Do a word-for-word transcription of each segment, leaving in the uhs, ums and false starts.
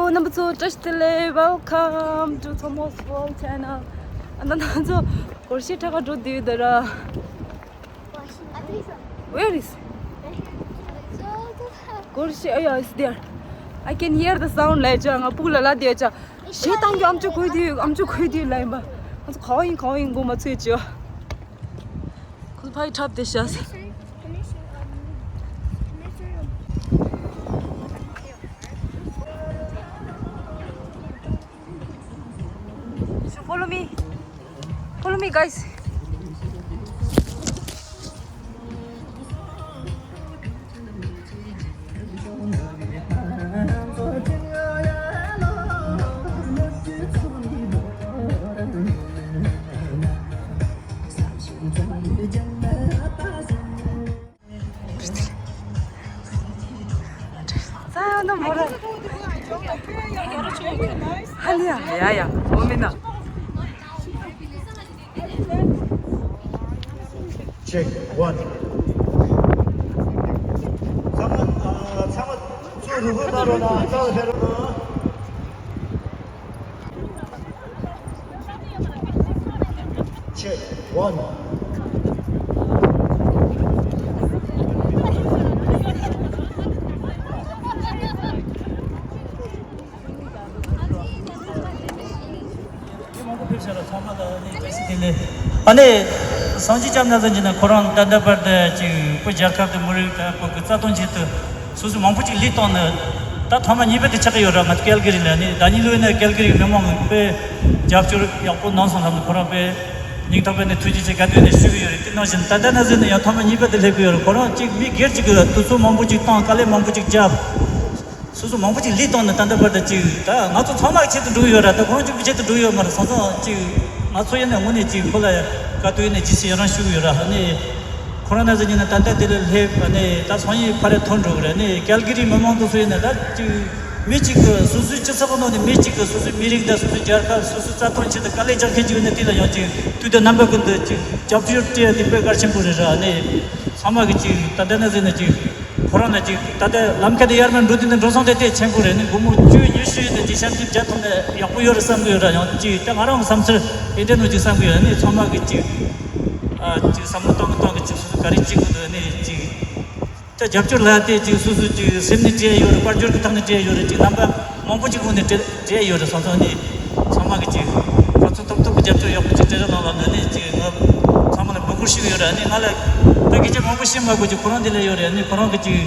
རྣམ་པ་ཚོ་བཀྲ་ཤིས་བདེ་ལེགས། Welcome to Thomas Vlog channel. ཨ་ན་ང་ཚོ་སྒོར་གཞས་འཁྲབ་ག་འགྲོ་དུས་དེ་ར། Where is? སྒོར་གཞས། Oh yeah, it's there. I can hear the sound. ལབ་ཅག་ང་སྤུ་གུ་ལ་ལབ་དེ་ཅག་གཞས་བཏང་རྒྱུ་ཨམ་ཅོག་གོ་དུས། ཨམ་ཅོག་གོ་དུས་ལབ་ཡིན་པ། ང་ཚོ་ག་བ་ཡིན་ག་བ་ཡིན་གོ་མ་ཚོད་ཅག་ཁོ་ཕ་ཡི་འཁྲབ་དེ་ཤ། So follow me. Follow me, guys. Check one. ཚང་མ། ཨ། ཚང་མ་ཚུར་རུབ་རུབ་གནང་རོགས་གནང་། རྩ་ལ་ཕེབས་རོགས་གནང་། Check one. ཨ་ནི་སངས་རྒྱས་སྐྱབས་གནས་ཚང་གིས་ནི་ཁོ་རང་ད་ལྟ་བར་དུ་ཅིག་བོད་རྒྱལ་ཁབ་དེ་མི་རིགས་དང་བོད་ཀྱི་རྩ་དོན་ཆེད་དུ། སོ་སོས་མང་པོ་ཅིག་ལས་བཏང་ནས། ད་ཐོག་མ་གཉིས་པ་དེ་ཆགས་ཀྱི་ཡོད་ར། ང་ཚོ་ཀལ་གི་རི་ལ་ནི། ཟླ་ཉིན་ལོས་ནི་ཀལ་གི་རི་མི་མང་གིས་དཔེ་རྒྱབ་སྐྱོར་ཡག་པོ་གནང་སོང་ལབ་ནས། ཁོ་རང་དཔེ་སྙིང་ཐག་པ་ནས་ཐུགས་རྗེ་ཆེ་ག་དུས་ནས་ཞུ་གི་ཡོད་རེད། དེ་ནང་བཞིན་ད་ལྟ་ན་ཟེར་ནས་ཡང་ཐོག་མ་གཉིས་པ་དེ་སླེབས་ཀྱི་ཡོད་རེད། ཁོ་རང་ཅིག་མི་སྒེར་གཅིག་གིས་དུས་ཚོད་མང་པོ་ཅིག་བཏང་། དཀའ་ལས་མང་པོ་ཅིག་བརྒྱབ། སོ་སོ་མང་པོ་ཅིག་ལས་བཏང་ནས་ད་ལྟ་བར་དུ་ཅིག་ད་ང་ཚོ་ཚང་མ་གི་ཆེད་དུ་འགྲོ་གི་ཡོད་ར། ད་ཁོ་རང་གཅིག་པུའི་ཆེད་དུ་འགྲོ་གི་ཡོད་མ་རེད། སོང་ཙང་ཅིག་ང་ཚོ་ཡིན་ན་དངོས་གནས་ཅིག་ཁོ་ལ་ག་དུས་ཡིན་ན་རྗེས་སུ་ཡི་རང་ཞུ་གི་ཡོད་ར། ཨ་ནི། ཁོ་རང་ན་ཟེར་ཉིན་ནི་ད་ལྟ་དེ་ལ་སླེབས། ཨ་ནི་ད་སང་ཉིན་ཕར་ར་ཐོན་འགྲོ་གི་རེད། ཨ་ནི་ཀལ་གི་རི་མི་མང་དེ་ཚོ་ཡིན་ན་ད་ཅིག་མི་གཅིག་གིས་སོ་སོའི་སྤྱི་ཚོགས་ནང་ནས་མི་གཅིག་གིས་སོ་སོའི་མི་རིགས་དང་སོ་སོའི་རྒྱལ་ཁབ། སོ་སོའི་རྩ་དོན་ཆེད་དུ་དཀའ་ལས་རྒྱག་མཁན་ཅིག་ཡིན་ན། དེ་ལ་ཡང་ཅིག་དུས་དང་རྣམ་པ་ཀུན་ཏུ་ཅིག་རྒྱབ་སྐྱོར་སྤྲད་ཡ་དེ་དཔེ་གལ་ཆེན་པོ་རེད་ར། ཨ་ནི་ཚང་མ་གིས་ཅིག་ད་ལྟ་ན་ཟེར་ན་ཅིག་ཁོ་རང་ལ་ཅིག་ད་ལྟ་ལམ་ཁ་དེ་ཡར་མར་འགྲོ་དུས་ནས་འགྲོ་སོང་དེ་དེ་ཆེན་པོ་རེད། ནི་སྒོར་མོ་བཅུ་ཉི་ཤུ་ཡིན་ན་ཅིག་ཞབས་ཕྱི་བརྒྱབ་ཐུབ་ན་ཡག་པོ་ཡོད་རེད་བསམ་གི་ཡོད་ར། ཡང་ཅིག་ད་ང་རང་བསམ་ཚུལ་དེ་འདྲ་ནོ་ཅིག་བསམ་གི་ཡོད། ནི་ཚང་མ་གིས་ཅིག་ཨ་ཅིག་བསམ་བློ་གཏོང་གི་གཏོང་གི་ཅིག་སོ་སོ་ག་རེ་བྱེད་དགོས་འདུག་ནི་ཅིག་ད་རྒྱབ་སྐྱོར་ལ་དེ་ཅིག་སོ་སོ་ཅིག་སེམས་ནས་སྤྲད་ཡོད་རེད། དཔལ་འབྱོར་གྱི་ཐོག་ནས་སྤྲད་ཡོད་རེད། ཅིག་རྣམ་པ་མང་པོ་ཅིག་ངོས་ནས་སྤྲད་སྤྲད་ཡོད་རེད། སོང་ཙང་ནི་ཚང་མ་གིས་ཅིག་ག་ཚོད་ཐུབ་ཐུབ་ཀྱི་རྒྱབ་སྐྱོར་ཡག་པོ་ཅིག་སྤྲད་རོགས་གནང་ལབ་ནས་ནི་ཅིག་ང་ཚང་མ་ལ་འབོད་སྐུལ་ཞུ་གི་ཡོད་རེད། ནི་ང་ལ་ད་སྐད་ཆ་མང་པོ་བཤད་མ་དགོས། ཅིག་ཁོ་རང་འདི་ལ་ཡོད་རེད། ནི་ཁོ་རང་གིས་ཅིག་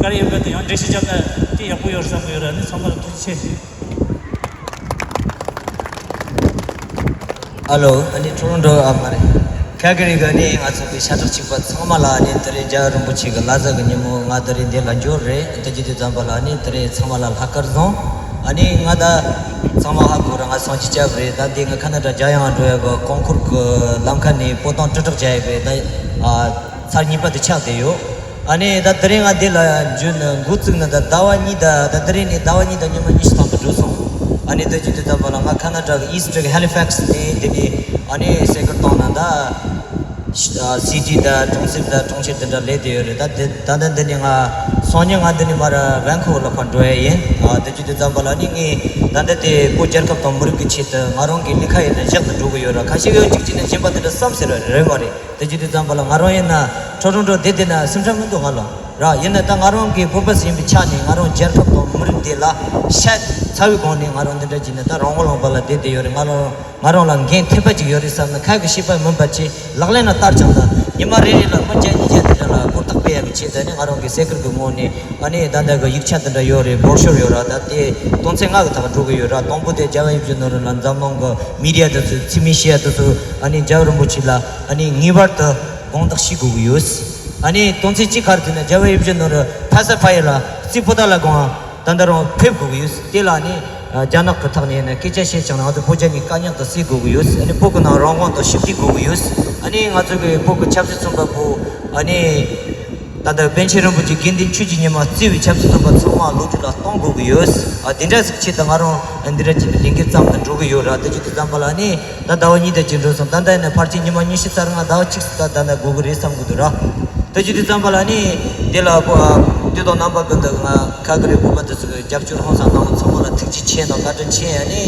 ག་རེ་ཡིན་པ་དེ་ཡང་འགྲེལ་བཤད་བརྒྱབ་ན་དེ་ཡག་པོ་ཡོད་རེད་བསམ་གི་ཡོད་རེད། ནི་ཚང་མ་ལ་ཐུགས་རྗེ་ཆེ། ཨ་ལོ། ཨ་ནི་ཊོ་རོན་ཊོ། ཨ་མ་རེད། ཁལ་ག་རི་གི་ཨ་ནི་ང་ཚོ་གི་ཤ་ཁྲག་གཅིག་པ་ཚང་མ་ལ་ཨ་ནི་དེ་རིང་རྒྱལ་བ་རིན་པོ་ཆེ་གི་བླ་གཟའ་གི་ཉིན་མོ་ང་དེ་རིང་འདི་ལ་འབྱོར་རེད། དེ་བྱེད་དུས་ཙམ་པ་ལ་ཨ་ནི་དེ་རིང་ཚང་མ་ལ་ལྷག་དཀར་བཟང་། ཨ་ནི་ང་ད་ཚང་མ་ཧ་གོ་ར། ང་སངས་རྒྱས་སྐྱབས་རེད། ད་འདི་ང་ཁ་ན་ཌ་རྒྱལ་ཡོངས་འགྲོ་ཡ་གི་ཀོང་ཀོར་གི་ལམ་ཁ་ནས་སྤོ་ཐང་ཀྲི་ཀྲག་རྒྱག་ཡ་གི་ད་ཨ་ཚར་གཉིས་པ་དེ་ཆགས་བསྡད་ཡོད། ཨ་ནི་ད་དེ་རིང་ང་འདི་ལ་འབྱོན་ནས་འགོ་བཙུགས་ནས་ད་ཟླ་བ་གཉིས། ད་ད་དེ་རིང་ནས་ཟླ་བ་གཉིས་དང་ཉི་མ་ཉི་ཤུ་ཐམ་པ་འགྲོ་སོང་། ཨ་ནི་ད་ཅི་དེ་ཙམ་པ་ལ་ང་ཁ་ན་ཌ་གི་ཨིསི་ཊི་གི་ཧེ་ལི་ཕེག་སི་ནས་འདི་ནས་ཨ་ནི་སེ་ཀར་བཏང་ན་ད་སི་ཊི་ད་གྲོང་གསེབ་ད་གྲོང་ཁྱེར་དེ་འདྲ་ལས་བསྡད་ཡོད་རེད། ད་དེ་ད་ལྟ་འདི་ནས་ང་སང་ཉིན་ང་འདི་ནས་མར་ཝན་ཁུ་ཝར་ལ་ཕར་འགྲོ་ཡ་ཡིན། ཨ་ད་ཅི་དེ་ཙམ་པ་ལ་ནི་ངས་ད་ལྟ་དེ་བོད་རྒྱལ་ཁབ་དང་མི་རིགས་ཀྱི་ཆེད་དུ་ང་རང་གི་ལས་ཀ་ཡིན་ན་བཞག་ཏུ་འགྲོ་གི་ཡོད་ར། ཁ་ཤས་ཡོད་ཅིག་ཅིག་ནས་གཞན་པ་དེ་འདྲ་བསམ་ཟེར་བ་རེད་མ་རེད། དེ་བྱེད་དུས་ཙམ་པ་ལ་ང་རང་ཡིན་ན་ཊོ་རོན་ཊོ་བསྡད་བསྡད་ན་སེམས་ཁྲལ་མི་འདུག་ང་ལ་ར། ཡིན་ན་ད་ང་རང་གི་བོད་པ་ཞིག་ཡིན་པའི་ཆ་ནས་ང་རང་རྒྱལ་ཁབ་དང་མི་རིགས་དེ་ལ་ཤ་ཚ་བའི་སྒོ་ནས་ང་རང་འདི་འདྲ་བྱས་ནས་ད་རང་དབང་ལུང་པ་ལ་བསྡད་བསྡད་ཡོད་རེད། ང་རང་ང་རང་ལ་འགན་ཐེབས་པ་ཅིག་ཡོད་རེད་བསམ་ནས་ཁ་གི་བཤད་པ་མིན་པ་ཅིག་ལག་ལེན་ལ་བསྟར་ཀྱང་ད་ཉི་མ་རེ་རེ་ལ་མི་བརྒྱ་ཉིས་བརྒྱ་དེ་འདྲ་ལ་ཧུར་ཐག་སྤེལ་ཡག་གི་ཆེད་དུ་ནི་ང་རང་གི་སེ་ཀར་གི་ངོས་ནས་ཨ་ནི་ད་ལྟ་གི་ཡིག་ཆ་དེ་འདྲ་ཡོད་རེད། སྦོར་ཤོར་ཡོད་ར། ད་དེ་དོན་ཚན་ལྔ་གི་ཐོག་འགྲོ་གི་ཡོད་ར། དང་པོ་དེ་རྒྱལ་བ་ཡིད་བཞིན་ནོར་བུ་ལ་འཛམ་གླིང་གི་མི་ཌི་ཡ་དེ་ཚོས་འཚེ་མེད་བྱེད་ཡ་དེ་ཚོས་ཨ་ནི་རྒྱལ་བ་རིན་པོ་ཆེ་ལ་ཨ་ནི་ངེས་པར་དུ་དགོངས་དག་ཞུ་དགོས་ཀྱི་ཡོད། ཨ་ནི་དོན་ཚན་གཅིག་ག་རེ་ཟེར་ན་རྒྱལ་བ་ཡིད་བཞིན་ནོར་བུ་ཕ་ས་ཕ་ཡུལ་ལ་རྩིས་པོ་ཏ་ལ་དགོངས་ད་ལྟ་རང་ཕེབས་དགོས་ཀྱི་ཡོད། དེ་ལ་ཨ་ནི་རྒྱ་ནག་གི་ཐོག་ནས་ཨ་ནི་སྐད་ཆ་བཤད་ཀྱང་ང་ཚོ་བོད་རྒྱ་གཉིས་དཀའ་རྙོག་དེ་སེལ་དགོས་ཀྱི་ཡོད། ཨ་ནི་བོད་ཀྱི་ནང་རང་དབང་དང་ཞི་བདེ་དགོས་ཀྱི་ཡོད། ཨ་ནི་ང་ཚོ་གི་བོད་ཀྱི་ཆབ་སྲིད་བཙོན་པ་པོ་ཨ་ནི་ད་ལྟ་པཎ་ཆེན་རིན་པོ་ཆེ་དགེ་འདུན་ཆོས་ཀྱི་ཉི་མ་གཙོས་པའི་ཆབ་སྲིད་བཙོན་པ་ཚང་མ་ལོ་རྒྱུས་ལ་གཏོང་དགོས་ཀྱི་ཡོད། ཨ་དེ་འདྲ་ཞིག་ཆེད་དུ་ང་རང་འདི་འདྲ་བྱས་ནས་ལས་འགུལ་བརྩམས་ཏེ་འགྲོ་གི་ཡོད་ར། དེ་བྱེད་དུས་ཙམ་པ་ལ་ནི་ད་ཟླ་བ་གཉིས་དེ་ཅིག་འགྲོ་སོང་། ད་ལྟ་ནས་ཕལ་ཆེར་ཉི་མ་ཉི་ཤུ་རྩ་ལྔ་ཟླ་བ་གཅིག་ཙམ་ད་ད་ལྟ་འགོར་གི་རེད་བསམ་གི་འདུག་ར། དེ་བྱེད་དུས་ཙམ་པ་ལ་ནི་དེ་ལ་ཨ་ དུས་དང་རྣམ་པ་ཀུན་ཏུ་ང་ཁ་ཁ་རི་བུ་མ་དེ་ཚོ་གི་རྒྱབ་སྐྱོར་ཧང་སང་གནང་བ་ཚང་མ་ལ་ཐུགས་རྗེ་ཆེ་དང་བཀའ་དྲིན་ཆེ། ཨ་ནི་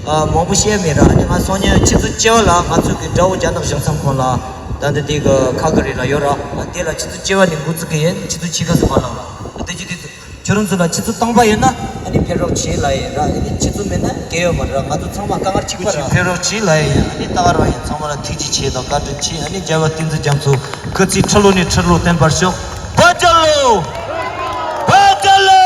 ཨ་མང་པོ་བཤད་མེད་ར། ཨ་ནི་ང་སང་ཉིན་ཆུ་ཚོད་བཅུ་པ་ལ་ང་ཚོ་གི་དགྲ་བོ་རྒྱ་ནག་གཞུང་ཚབ་ཁང་ལ་ད་ལྟ་དེ་གི་ཁ་ཁ་རི་ལ་ཡོད་ར། ཨ་དེ་ལ་ཆུ་ཚོད་བཅུ་པ་ནས་འགོ་བཙུགས་གི་ཡིན། ཆུ་ཚོད་ཕྱེད་ཀ་ཙམ་མ་ལངས་ར། ཨ་དེ་ཅི་དེ་ཚོ་ཁྱོད་རང་ཚོ་ལ་ཆུ་ཚོད་སྟོང་པ་ཡོད་ན་ཨ་ནི་ཕེབས་རོགས་བྱེད་ལ་ཡིན་ར། ཨ་ནི་ཆུ་ཚོད་མེད་ན་གལ་ཡོད་མ་རེད་ར། ང་ཚོ་ཚང་མ་དཀའ་ངལ་གཅིག་པ་ར། ཕེབས་རོགས་བྱེད་ལ་ཡིན། ཨ་ནི་ད་ག་རང་ཡིན། ཚང་མ་ལ་ཐུགས་རྗེ་ཆེ་དང་བཀའ་དྲིན་ཆེ། ཨ་ནི་རྒྱལ་བ་བསྟན་འཛིན་རྒྱ་མཚོ་སྐུ་ཚེ་ཁྲི་ལོ་ནས་ཁྲི་ལོ་བརྟན་པར་ཤོག་བོད་རྒྱལ་ལོ། བོད་རྒྱལ་ལོ།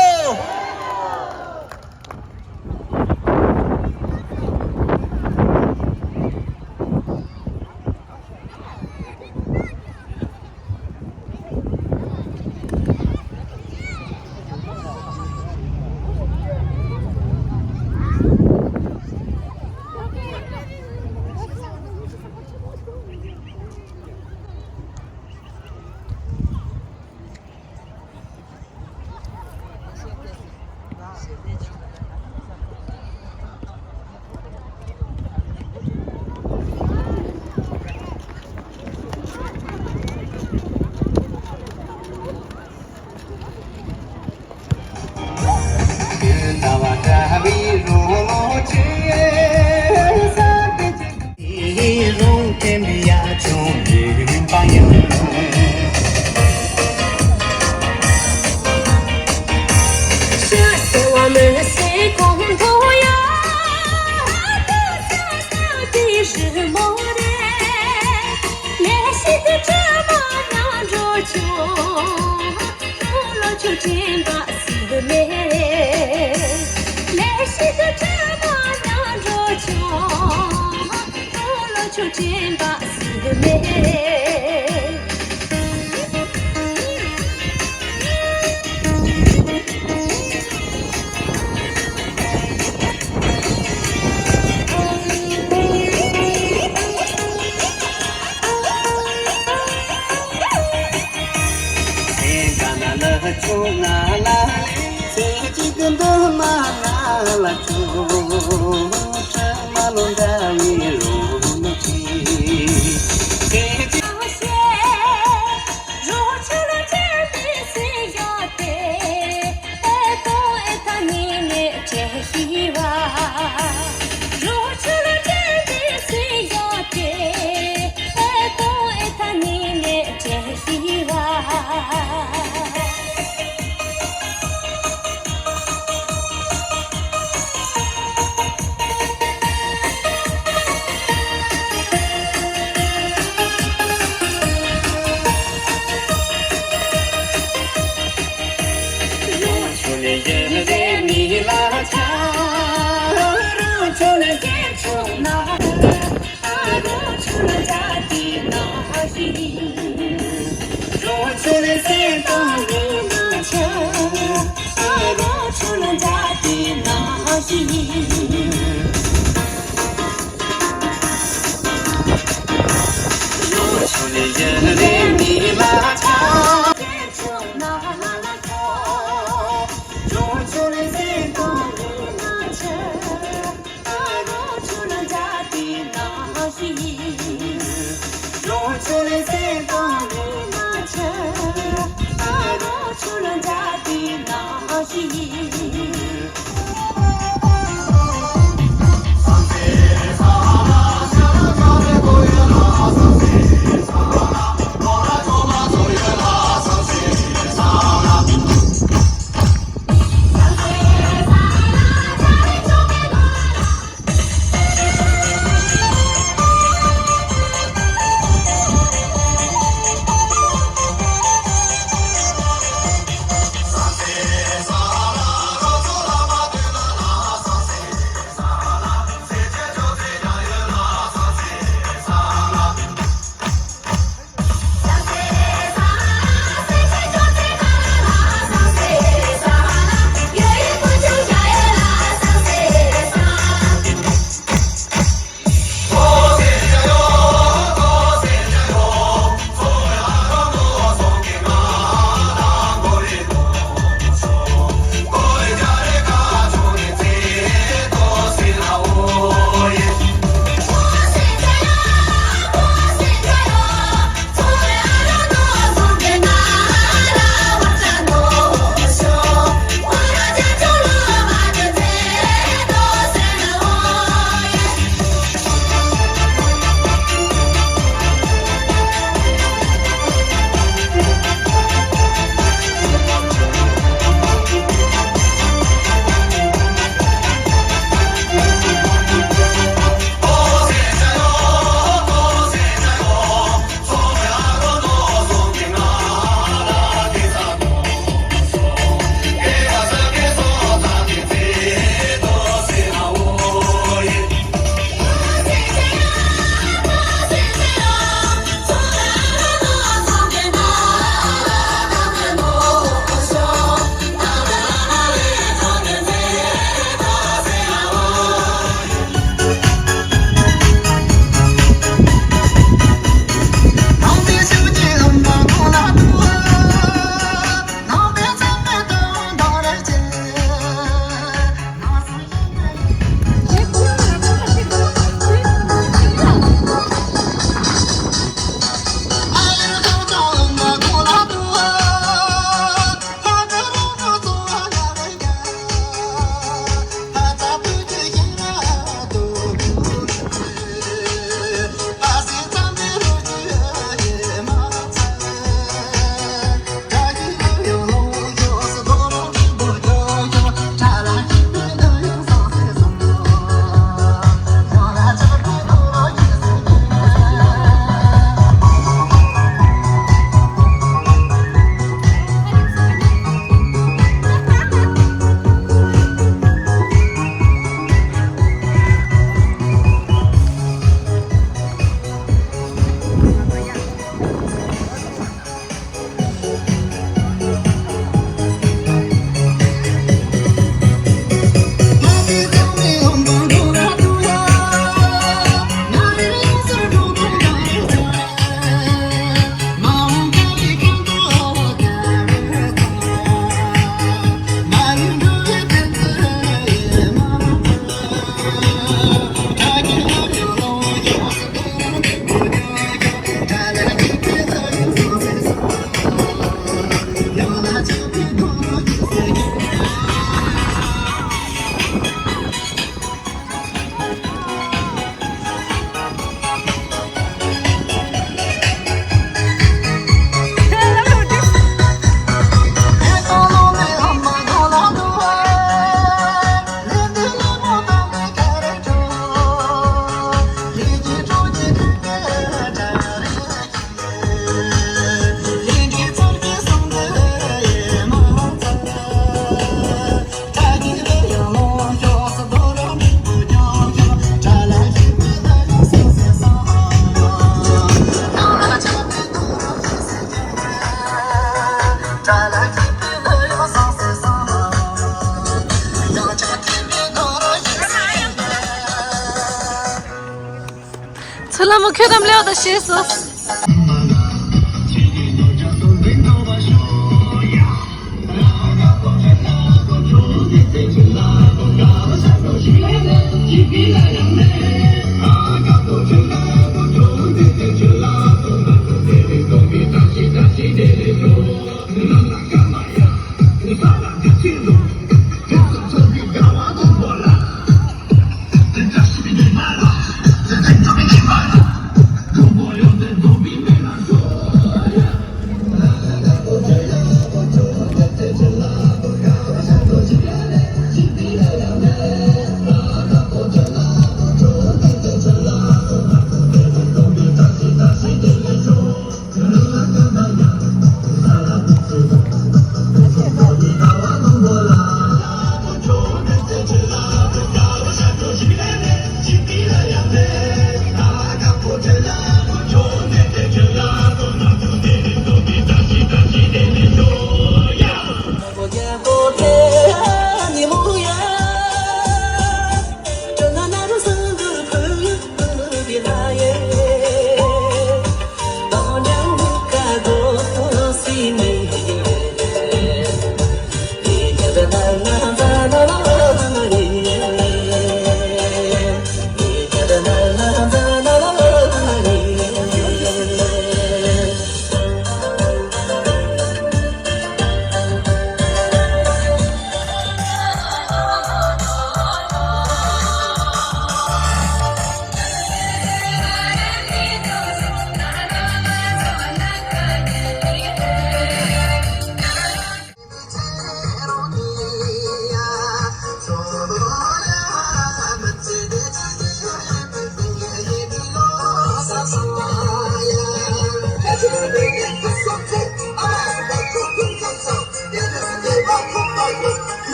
ལ་མོ་ཁྱོད་དམ་ལེའོ་ད་ཤེས་སོ། ད་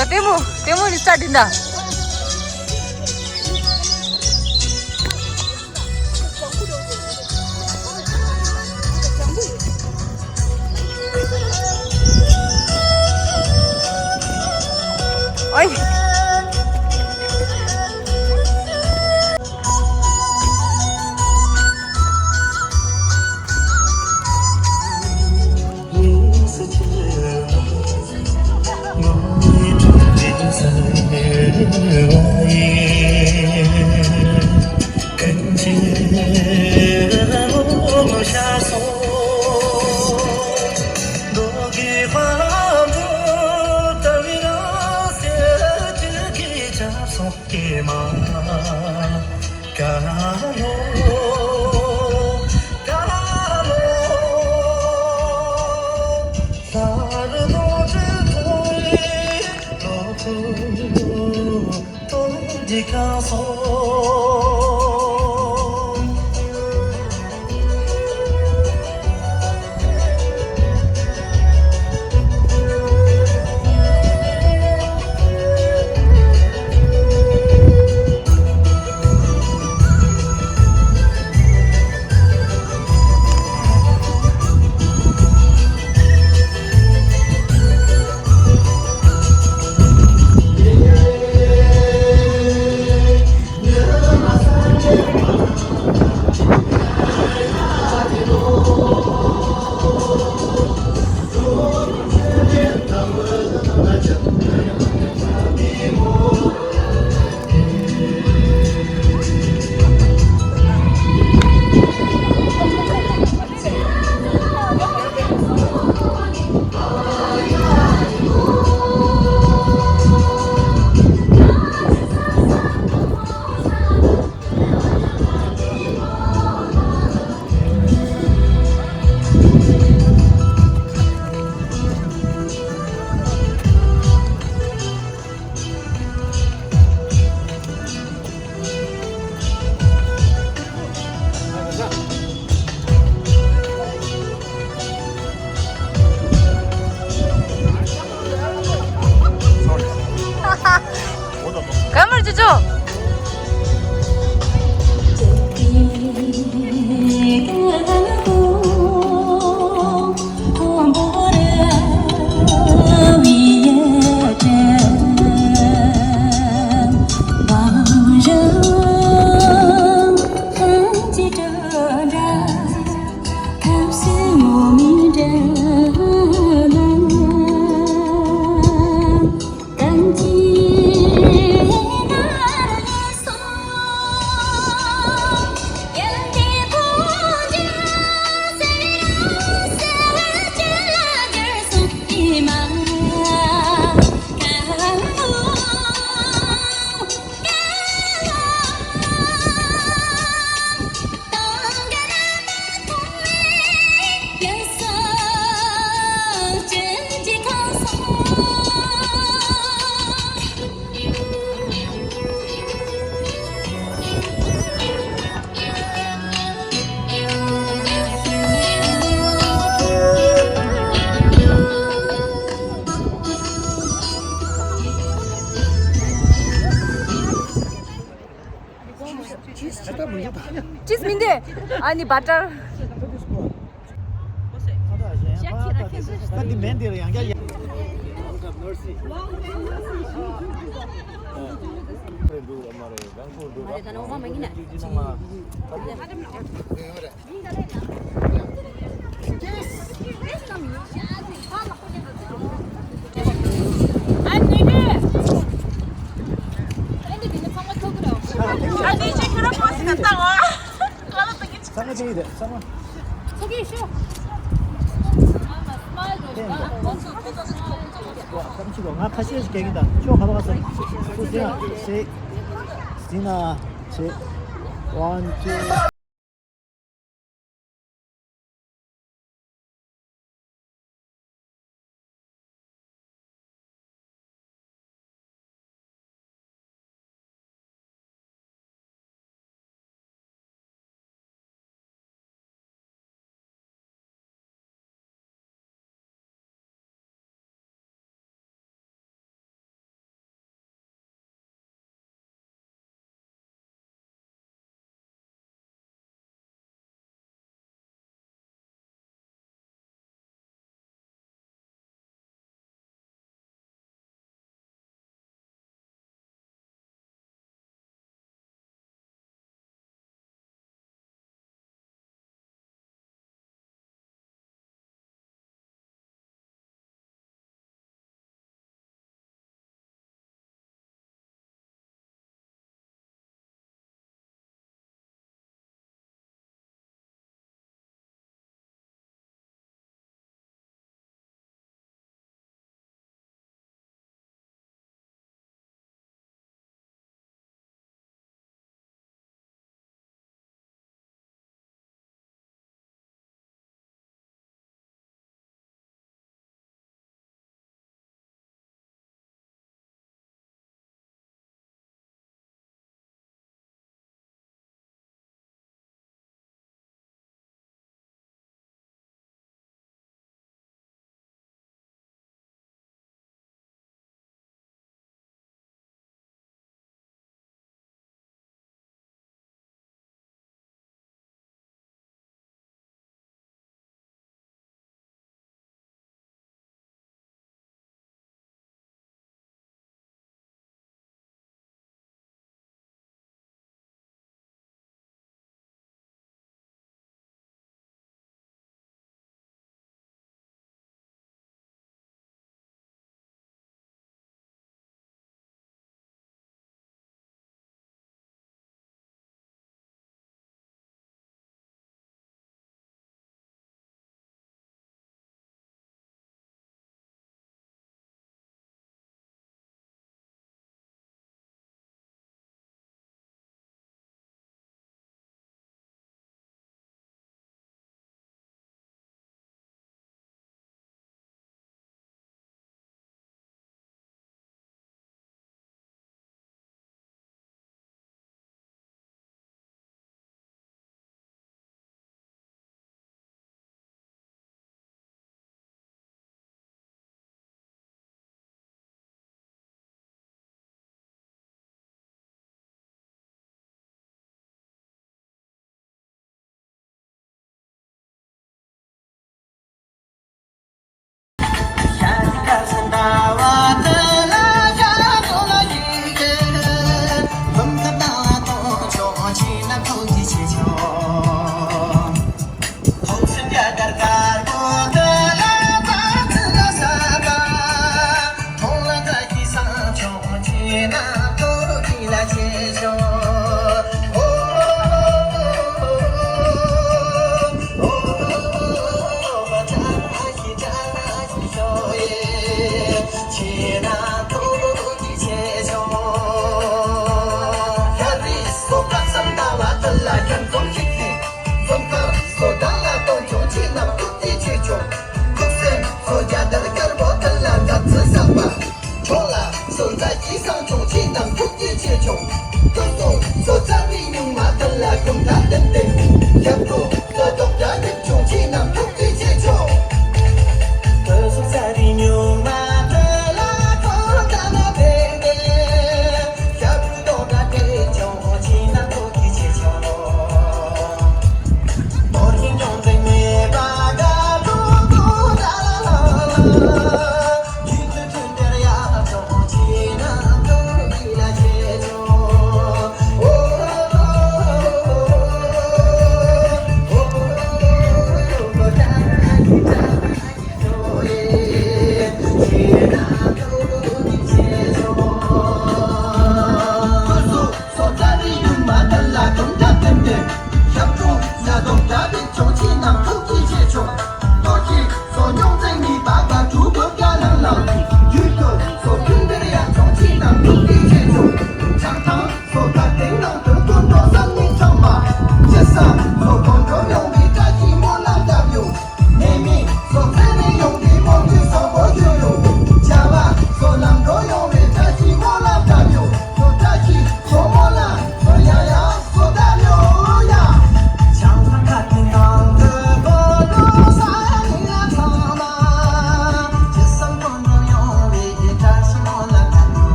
ལྟད་མོ་ལྟད་མོ་ནི་རྩ་འདི་འདྲ། ཨོའི། ཅིས་མིན་དེ། ཨ་ནི་བ་ཊར། ད་འདི་མེན་དེ་ལ་ཡང་བསྐྱར་ཡང་། ཚང་མ་ཅིག་ཡིན་རེད། ཚང་མ། ཚོགས་ཀྱི་ཤོག་ཚང་མ་ཤོག་ང་ཁ་ཤས་ཤིག་གས་ཀྱི་ད་ཤོག་ག་པ་ག་ས། ཟིན་ན་ཞེ། ཟིན་ན་ཞེ། One, two.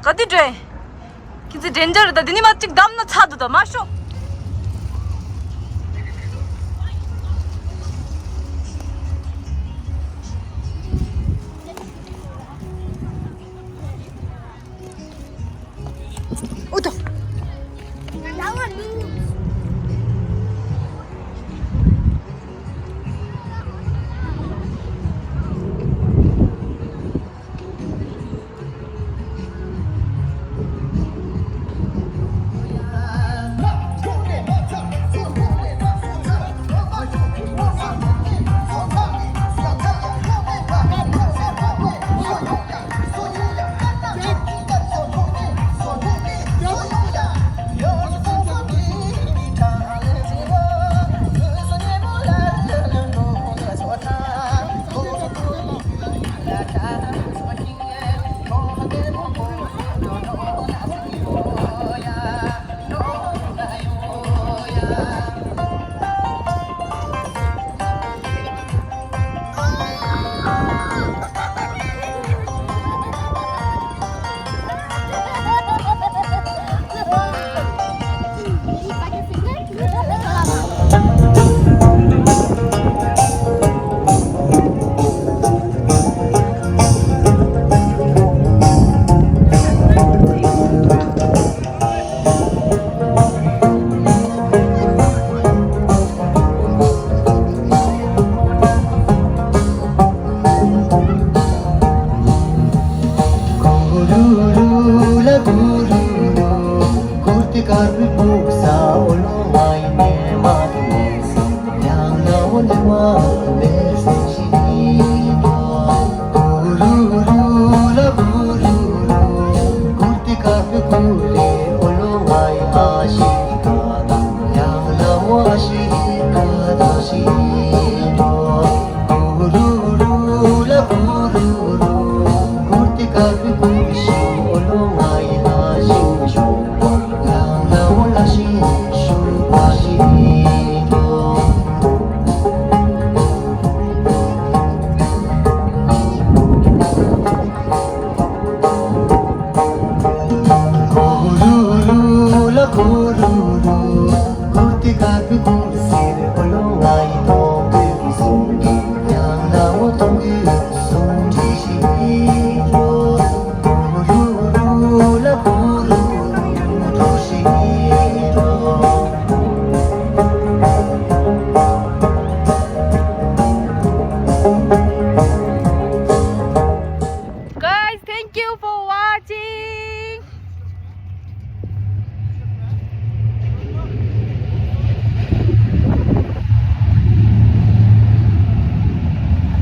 ག་དུས་འདྲེ། ཁྱེད་ཚོ་འདྲེན་འདྲ་རེད་ད། དེ་ནི་མ་གཅིག་བསྡམས་ན་ཚར་འདུག་ད་མ་ཤོག་ཨུ་ཐུ།